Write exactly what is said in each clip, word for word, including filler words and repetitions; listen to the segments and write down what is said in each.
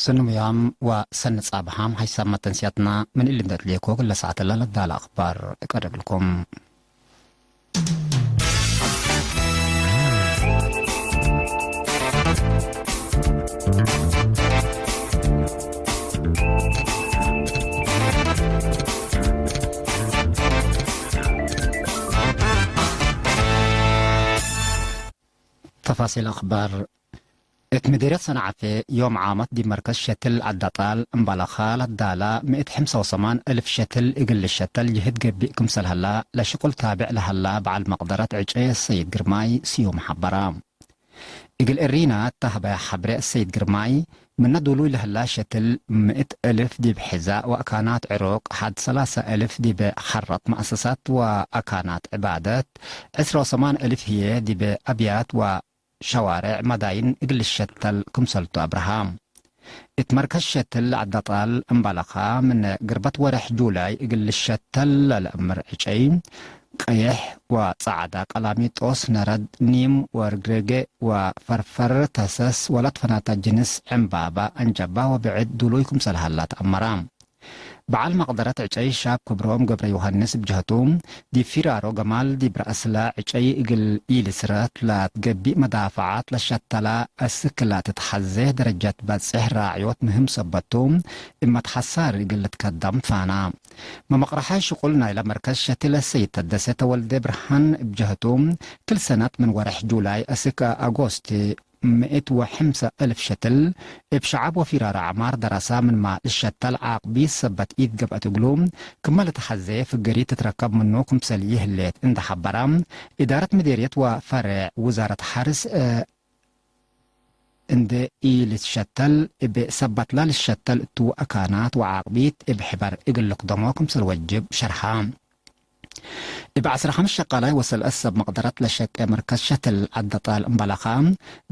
ሰኒ ሙያም ወሰኒ ጻብሃም፣ ሀይሳም መተንስያትና ምን እሊ እንዴ እትሌኮ፣ ክለ ሰዓትለ ለዳለ አክባር እቀርብልኩም። ተፋሲል አክባር። እት ምዴርየት ሰንዓፌ፣ ዮም ዓመት ዲብ መርከዝ ሸትል ዐዳጣል እምባለኻ ለትዳላ፣ ምእት ሐምሳ ወሰማን እልፍ ሸትል እግል ልሸተል ጅህድ ገብእ ክምሰል ሀላ፣ ለሽቁል ታብዕ ለሀላ በዐል መቅደረት ዕጨይ አሰይድ ግርማይ ስዩም ሐበረ። እግል እሪና እተ ሀበያ ሐብሬ አሰይድ ግርማይ፣ ምነ ዱሉይ ለህላ ሸትል ምእት እልፍ ዲብ ሕዛእ ወአካናት ዕሩቅ፣ ሐድ ሰላሰ እልፍ ዲብ ሐረት መአሰሳት ወአካናት ዕባደት፣ ዕስራ ወሰማን እልፍ ህዬ ዲብ አብያት ወ ሸዋሬዕ መዳይን እግል ልሸተል ክምሰልቱ አብርሃ። እት መርከዝ ሸትል ዐዳጣል እምባለኻ፣ ምነ ግርበት ወሬሕ ጁላይ እግል ልሸተል ለልአምር ዕጨይ፣ ቀየሕ ወጸዓዳ፣ ቀላሚጦስ፣ ነረድ፣ ኒም ወርግሬጌ ወፈርፈር፣ ተሰስ ወለትፈናተ ጅንስ ዕምባባ፣ አንጀባ ወብዕድ ዱሉይ ክምሰል ሀላ ተአመራ። በዐል መቅደረት ዕጨይ ሻብ ክብሮም ገብረ ዮሐንስ እብ ጀህቱ፣ ዲብ ፊራሮ ገማል ዲብ ረአስለ ዕጨይ እግል ኢልስረት ለትገብእ መዳፈዓት ለሸተላ አስክ ለትትሐዜ ደረጀት በጽሕ ራዕዮት ምህም ሰበት ቱ፣ እመት ሐሳር እግል ልትከደም ትፋና። መመቅረሓይ ሽቁል ናይለ መርከዝ ሸትል አሰይድ ተደሴ ተወልዴ ብርሃን እብ ጀህቱ፣ ክል ሰነት ምን ወሬሕ ጁላይ አስክ አጎስት፣ ምእት ወሐምሰ እልፍ ሸትል እብ ሸዐብ ወፊራር አዕማር ደረሳ ምንማ ልሸተል ዓቅቢት ሰበት ኢትገብአት እግሉ፣ ክመ ለተሐዜ ፍገሪት ትትረከብ ምኑ ክምሰል ይህሌት እንዴ ሐበራ፣ እዳረት ምዴርየት ወፈሬዕ ውዛረት ሐርስ እንዴ ኢልትሸተል፣ እብ ሰበትላ ልሸተል እቱ አካናት ወዓቅቢት እብ ሕበር እግል ልክደሞ ክምሰል ወጅብ ሸርሐ። እብ ዐስር ሐምስ ሸቃላይ ወሰልአት ሰብ መቅደረት ለሸቄ መርከዝ ሸትል ዐዳጣል እምባለኻ፣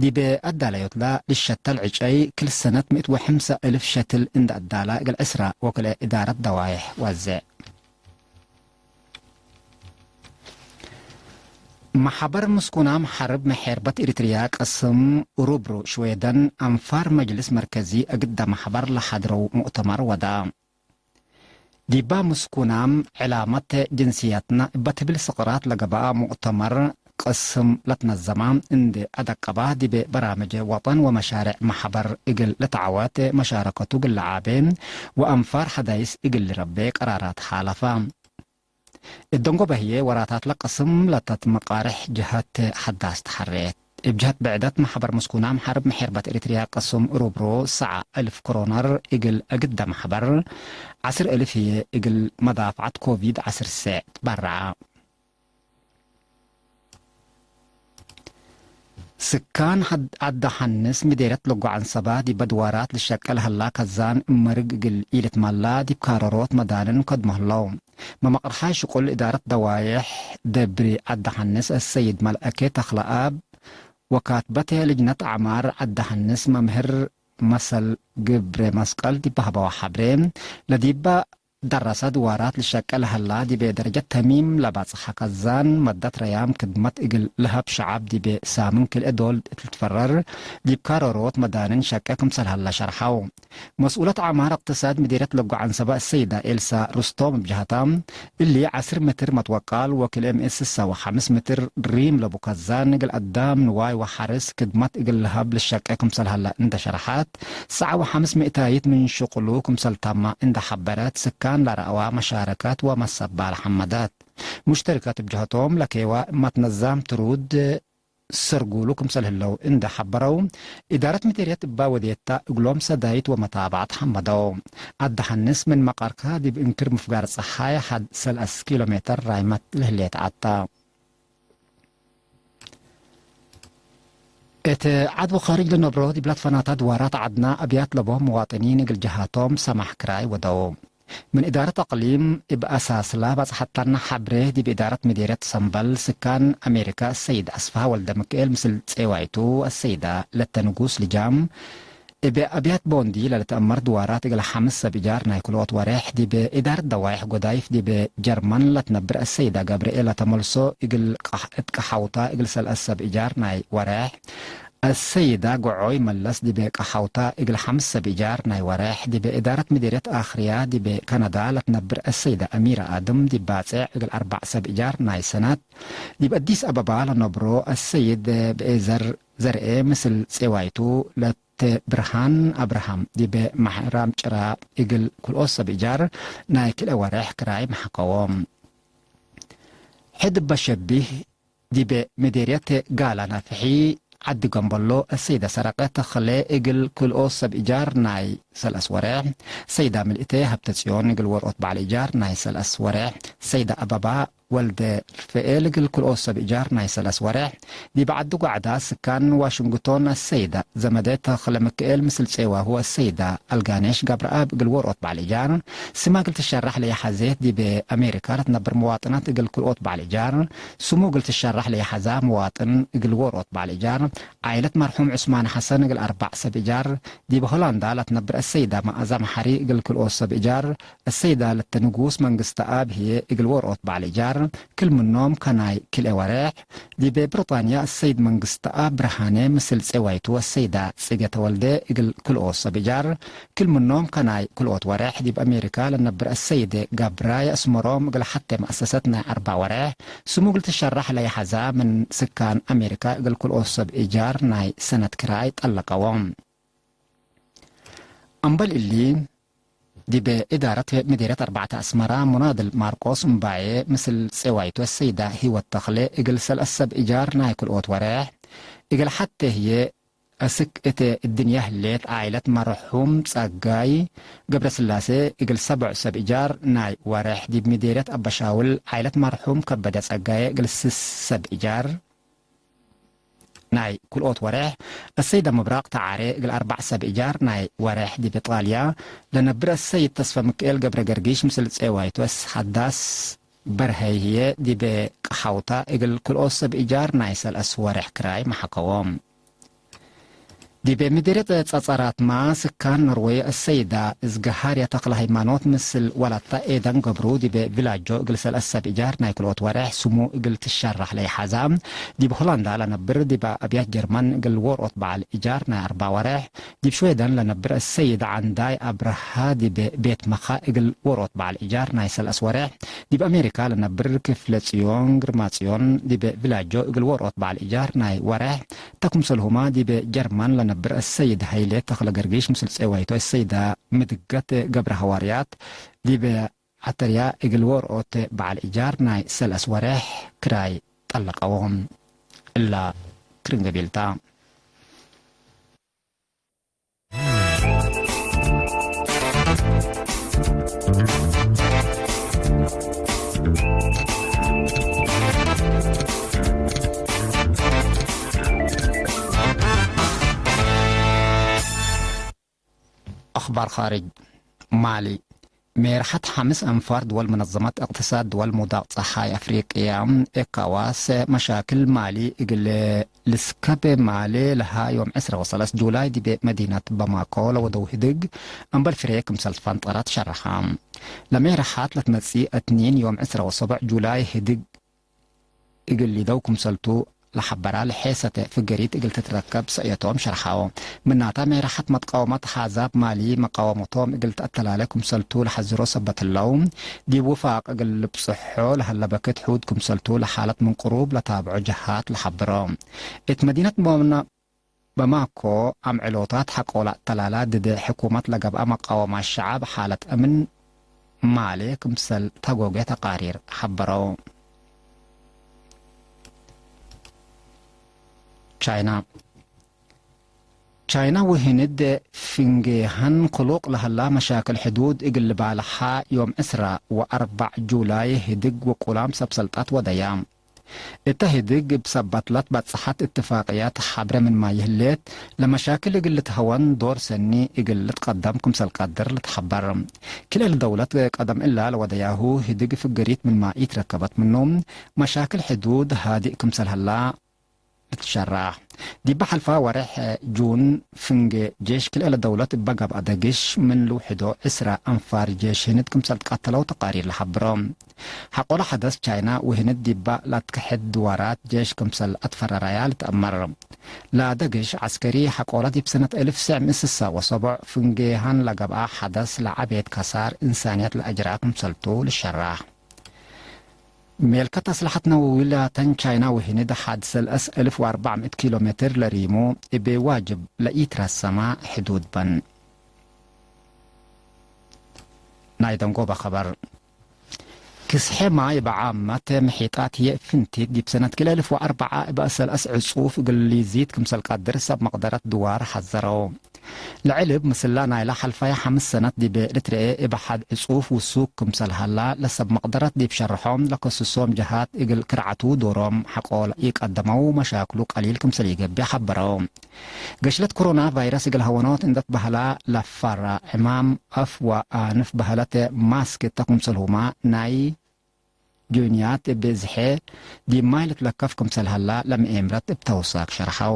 ዲብ አዳለዮትላ ልሸተል ዕጨይ፣ ክል ሰነት ምእት ወሐምሰ እልፍ ሸትል እንዴ አዳላ፣ እግል ዕስራ ወክልኤ እዳረት ደዋይሕ ወዜ። መሐበር ምስኩናም ሐርብ መሔርበት ኤሪትርያ ቅስም ኡሩብሩ ሽዌደን፣ አንፋር መጅልስ መርከዚ እግደ መሐበር ለሐድረው ሙእተመር ወዳ። ዲባ ምስኩናም ዕላመት ጅንስየትነ እበ ትብል ስቅራት ለገብአ ሙእተመር ቅስም ለትነዘመ እንዴ አደቀባ፣ ዲብ በራምጅ ወጠን ወመሻርዕ መሐበር እግል ልትዓወት መሻረከቱ እግል ለዓቤ ወአንፋር ሐዳይስ እግል ልረቤ ቀራራት ሓለፈ። እት ደንጎበ ህዬ ወራታትለ ቅስም ለተትመቃርሕ ጀሀት ሐዳስ ተሐሬት። እብ ጀሀት ብዕደት መሐበር ምስኩናም ሐርብ መሔርበት ኤሪትርያ ቅስም ኡሩብሩ ሰዓ እልፍ ክሮነር እግል እግደ መሐበር ዐስር እልፍ ህዬ እግል መዳፍዐት ኮቪድ ዐስር ሴዕ ትበረዐ። ስካን ሐድ-፣ ዐዲ ሐንስ ምዴርየት ለጎ ዐንሰባ ዲበ ድዋራት ልሸቀል ሀላ ከዛን እመርግ እግል ኢልትመላ ዲብ ካረሮት መዳንን ከድሞ ህለው። መመቅርሓይ ሽቁል እዳረት ደዋይሕ ደብሪ ዐዲ ሐንስ አሰይድ መልአኬ ተክለአብ ወካትበተ ልጅነት ዐማር ዐዲ ሐንስ መምህር መሰል ግብሬ መስቀል ዲብ ሀበዋ ሐብሬ ለዲባ ደረሰ ድዋራት ልሸቄ ለሀላ፣ ዲቤ ደረጀት ተሚም ለባጽሐ ከዛን መደት ረያም ክድመት እግል ለሀብ ሸዐብ ዲቤ ሳምን ክልኤ ዶል እት ልትፈረር፣ ዲብ ካረሮት መዳንን ሸቄ ክምሰል ሀላ ሸርሐው። መስኡለት ዐማር እቅትሳድ ምዲርየት ለጎ ዐንሰበ እሰይዳ ኤልሳ ሩስቶም እብ ጀሀታ፣ እሊ ዐስር ምትር መትወቃል ወክልኤ ምእት ስሳ ወሐምስ ምትር ሪም ለቡ ከዛን እግል አዳም ንዋይ ወሐርስ ክድመት እግል ለሀብ ልሸቄ ክምሰል ሀላ እንደ ሸርሐት፣ ሰዓ ወሐምስ ምእታይት ምን ሽቁሉ ክምሰል ታማ እንደ ሐበረት፣ ስካን ለረአዋ መሻረከት ወመሰባል ሐመደት። ሙሽተሪከት እብ ጀሀቶም፣ ለኬዋ እመት ነዛም ትሩድ ሰርጉሉ ክምሰል ህለው እንደ ሐበረው፣ እዳረት ምዴርየት እባ ወዴታ እግሎም ሰዳይት ወመታብዐት ሐመደው። አደሐንስ ምን መቃርከ ዲብ እንክር ምፍጋር ጸሓይ ሐድ ሰለስ ኪሎ ሜተር ራይመት ለህሌት ዐታ። እት ዐድ ወካርጅ ለነብሮ ዲብ ለትፈናተ ድዋራት ዐድና አብያት ለቦም መዋጥኒን እግል ጀሃቶም ሰማሕ ክራይ ወደው። ምን እዳረት አቅሊም እብ አሳስላ ባጽሐታና ሐብሬ ዲብ እዳረት ምዴርየት ሰምበል ስካን አሜሪካ ሰይድ አስፍሃ ወልደምክኤል ምስል ጼዋይቱ አሰይዳ ለተ ንጉስ ልጃም እብ አብያት ቦንዲ ለልትአመር ድዋራት እግል ሐምስ ሰብ እጃር ናይ ክልኦት ወሬሕ ዲብ እዳረት ደዋይሕ ጎዳይፍ ዲብ ጀርመን ለትነብር አሰይዳ ገብርኤል ለተመልሶ እግል ቀሕ-፣ እት ቀሐውታ እግል ሰልአት ሰብ እጃር ናይ ወሬሕ አሰይዳ ግዖይ መለስ ዲበ ቀሐውታ እግል ሐምስ ሰብ እጃር ናይ ወሬሕ፣ ዲበ እዳረት ምዴርየት አክርያ ዲበ ከነዳ ለትነብር አሰይዳ አሚራ አድም ዲብ ባጼዕ እግል አርበዕ ሰብ እጃር ናይ ሰነት፣ ዲብ አዲስ አበባ ለነብሮ አሰይድ ብኤዘር ዘርኤ ምስል ጼዋይቱ ለትብርሃን አብርሃም ዲበ ማሕራም ጭራ እግል ክልኦት ሰብ እጃር ናይ ክልኤ ወሬሕ ክራይ መሐከዎም። ሕድ እበ ሸቢህ ዲበ ምዴርየት ጋላ ናፍሒ ዐዲ ገምበሎ፣ ሰይዳ ሰረቀ ተኽለ እግል ክልኦት ሰብ እጃር ናይ ሰለስ ወሬሕ፣ ሰይዳ ምልእተ ሀብተጽዮን እግል ወርኦት በዐል እጃር ናይ ሰለስ ወሬሕ፣ ሰይዳ አበባ ወልደ ርፍኤል እግል ክልኦት ሰብ እጃር ናይ ሰለስ ወሬሕ፣ ዲብ ዐዲ ጓዕዳ ስካን ዋሽንግቶን ሰይዳ ዘመደ ተኽለ ምክኤል ምስል ጼዋሁ ሰይዳ አልጋኔሽ ገብረአብ እግል ወርኦት በዐል እጃር፣ ስማ እግል ትሸራሕ ለየሐዜት ዲበ አሜሪካ ለትነብር መዋጥናት እግል ክልኦት በዐል እጃር፣ ስሙ እግል ትሸራሕ ለየሐዛ መዋጥን እግል ወርኦት በዐል እጃር፣ ዓይለት መርሑም ዑስማን ሐሰን እግል አርበዕ ሰብ እጃር፣ ዲብ ሆላንዳ ለትነብር አሰይዳ መአዛ መሐሪ እግል ክልኦት ሰብ እጃር፣ አሰይዳ ለተ ንጉስ መንግስተአብ ህዬ እግል ወርኦት በዐል እጃር፣ ክል ምኖም ከናይ ክልኤ ወሬሕ፣ ዲበ ብሪጣንያ አሰይድ መንግስተአብ ብርሃኔ ምስል ጼዋይቱ አሰይዳ ጽጌ ተወልደ እግል ክልኦት ሰብ እጃር፣ ክል ምኖም ከናይ ክልኦት ወሬሕ፣ ዲብ አሜሪካ ለነብር አሰይድ ጋብራይ አስመሮም እግል ሐቴ መአሰሰት ናይ አርበዕ ወሬሕ፣ ስሙ እግል ትሸራሕ ለየሐዛ ምን ስካን አሜሪካ እግል ክልኦት ሰብ እጃር ናይ ሰነት ክራይ ጠለቀዎም። አምበል እሊ፣ ዲበ እዳረት ምዴርየት አርበዕተ አስመራ ሙናድል ማርቆስ እምባዬ ምስል ጼዋይቱ ሰይዳ ህይወት ተኽሌ እግል ሰለስ ሰብ እጃር ናይ ክልኦት ወሬሕ፣ እግል ሐቴ ህዬ አስክ እት እድንያ ህሌት ዓኢለት መርሑም ጸጋይ ገብረስላሴ እግል ሰብዕ ሰብ እጃር ናይ ወሬሕ፣ ዲብ ምዴርየት አበሻውል ዓኢለት መርሑም ከበደ ጸጋዬ እግል ስስ ሰብ እጃር ናይ ክልኦት ወሬሕ፣ አሰይደ ምብራቅ ተዓሬ እግል አርበዕ ሰብ እጃር ናይ ወሬሕ፣ ዲብ ኢጣልያ ለነብር አሰይድ ተስፈ ምክኤል ገብረ ገርጊሽ ምስል ጼዋይቱ አስ ሐዳስ በርሀይ ህዬ ዲብ ቀሐውታ እግል ክልኦት ሰብ እጃር ናይ ሰለስ ወሬሕ ክራይ መሐከዎም። ዲብ ምድርየት ጸጸራትማ ስካን ኖርወይ አሰይዳ እዝግሃርየ ተክለ ሃይማኖት ምስል ወላታ ኤደን ገብሩ ዲብ ቪላጆ እግል ሰለስ ሰብ እጃር ናይ ክልኦት ወሬሕ ስሙ እግል ትሸራሕ ለይሐዛ፣ ዲብ ሆላንዳ ለነብር ዲብ አብያት ጀርመን እግል ዎርኦት በዐል እጃር ናይ አርበዕ ወሬሕ፣ ዲብ ሽዌደን ለነብር አሰይድ ዐንዳይ አብርሃ ዲብ ቤት መኻ እግል ዎርኦት በዐል እጃር ናይ ሰለስ ወሬሕ፣ ዲብ አሜሪካ ለነብር ክፍለ ጽዮን ግርማጽዮን ዲብ ቪላጆ እግል ዎርኦት በዐል እጃር ናይ ወሬሕ፣ ተ ክምሰልሁመ ዲብ ጀርመን ለነብር አሰይድ ሀይሌ ተክለ ገርጊሽ ምስል ጼዋይቱ አሰይዳ ምድገት ገብረ ሐዋርያት ዲብ ዐተርያ እግል ዎርኦት በዐል እጃር ናይ ሰለስ ወሬሕ ክራይ ጠለቀዎም። እላ ክርን ገቢል ታ። አኽባር ኻርጅ። ማሊ። ሜርሐት ሐምስ አንፋር ድወል መነዘመት እቅትሳድ ድወል ሙዳቅ ጸሓይ አፍሪቅያ፣ ኤካዋስ፣ መሻክል ማሊ እግል ልስከብ ማሌ ለሀ ዮም ዕስረ ወሰለስ ጁላይ ዲብ መዲነት በማኮ ለወደው ህድግ እምበል ፍሬ ክምሰል ፈንጠረት ሸረሐ። ለሜርሐት ለትመጽእ እትኒን ዮም ዕስረ ወሰብዕ ጁላይ ህድግ እግል ሊደው ክምሰልቱ ለሐበራ ለሔሰተ ፍገሪት እግል ትትረከብ ሰእየቶም ሸርሐው። ምናተ፣ ሜርሐት መትቃወመት አሕዛብ ማሊ መቃወመቶም እግል ተአተላለ ክምሰልቱ ለሐዝሮ ሰበት ህለው፣ ዲብ ውፋቅ እግል ልብጽሖ ለሀለ በክት ሑድ ክምሰልቱ ለሓለት ምን ቅሩብ ለታብዖ ጀሃት ለሐብሮ። እት መዲነት በማኮ አምዕሎታት ሐቆ ለአተላላ ድድ ሕኩመት ለገብአ መቃወማት ሸዐብ ሓለት አምን ማሌ ክምሰል ተጎጌ ተቃሪር ሐበረው። ቻይና። ቻይና ወህንድ ፍንጌሀን ክሉቅ ለሀላ መሻክል ሕዱድ እግል ልባልሓ ዮም ዕስራ ወአርበዕ ጁላይ ህድግ ወቁላም ሰብ ሰልጣት ወደያ። እተ ህድግ እብ ሰበት ለትበጽሐት እትፋቅያት ሐብረ ምንማ ይህሌት፣ ለመሻክል እግል ልትሀወን ዶር ሰኒ እግል ልትቀደም ክምሰል ቀድር ልትሐበር። ክልኤ ለደውለት ቀደም እላ ለወደያሁ ህድግ ፍግሪት ምንማ ኢትረከበት ምኑ፣ መሻክል ሕዱድ ሃድእ ክምሰል ሀላ ልትሸራህ። ዲበ ሐልፋ ወሬሕ ጁን ፍንጌ ጄሽ ክልኤ ለደውለት እበ ገብአ ደግሽ ምን ልውሕዶ ዕስራ አንፋር ጄሽ ህንድ ክምሰል ትቃተለው ተቃሪር ለሐብሮ። ሐቆለ ሐደስ ቻይና ወህንድ ዲበ ለአትከሐድ ድዋራት ጄሽ ክምሰል አትፈረራያ ልትአመር። ለደግሽ ዐስከሪ ሐቆለ ዲብ ሰነት እልፍ ትሰዕ ምእት ስሳ ወሰቦዕ ፍንጌሃን ለገብአ ሐደስ ለዐቤት ከሳር እንሳንየት ለአጅራ ክምሰልቱ ልሸራህ። ሜልከት አስለሐት ነወዊ ላተን ቻይና ወህንድ ሐድ ሰለስ እልፍ ወአርበዕ ምእት ኪሎ ሜትር ለሪሙ እቤ ዋጅብ ለኢትረሰማ ሕዱድ በን። ናይ ደንጎበ ኸበር። ክስሐ ማይ በዓመት ምሒጣት ህዬ ፍንቲት ዲብ ሰነት ክልኤ እልፍ ወአርበዓ እብ አሰለስ ዕጹፍ እግል ሊዚድ ክምሰል ቀድር ሰብ መቅደረት ድዋር ሐዘረው። ለዕልብ ምስላ ናይለ ሐልፋይ ሐምስ ሰነት ዲብ ልትርኤ እብ ሐድ ዕጹፍ ውሱክ ክምሰል ሀላ ለሰብ መቅደረት ዲብ ሸርሖም ለከስሶም ጀሃት እግል ክርዓቱ ዶሮም ሐቆ ኢቀደመው መሻክሉ ቀሊል ክምሰል ኢገብእ ሐበረው። ገሽለት ኮሮና ቫይረስ እግል ሀወኖት እንደ ትበህላ ለፋራ፣ ዕማም አፍ ወአንፍ በህለተ ማስክ እተ ክምሰልሁመ ናይ ጆንያት እብ ዝሐ ዲብ ማይ ልትለከፍ ክምሰል ሀላ ለምኤምረት እብ ተውሳክ ሸርሐው።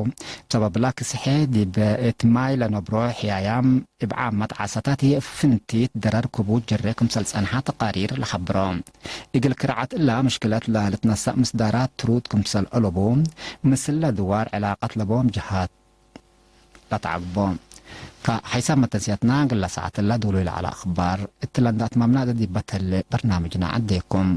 ሰበብላ ክስሐ ዲብ እት ማይ ለነብሮ ሕያያም እብ ዓመት ዓሰታት ህዬ ፍንቲት ደረር ክቡድ ጀሬ ክምሰል ጸንሐ ተቃሪር ለሐብሮ። እግል ክርዓት እላ ምሽክለት ለልትነሰእ ምስዳራት ትሩድ ክምሰል አለቡ፣ ምስለ ድዋር ዕላቀት ለቦም ጀሃት ለተዐግቦ። ከሐይሳም መተንስያትና እግለ ሰዓትለ ዶሉይ ለዐለ አክባር እትለ እንደ አትማምና፣ ዲበ ተሌ በርናምጅና ዐዴኩም።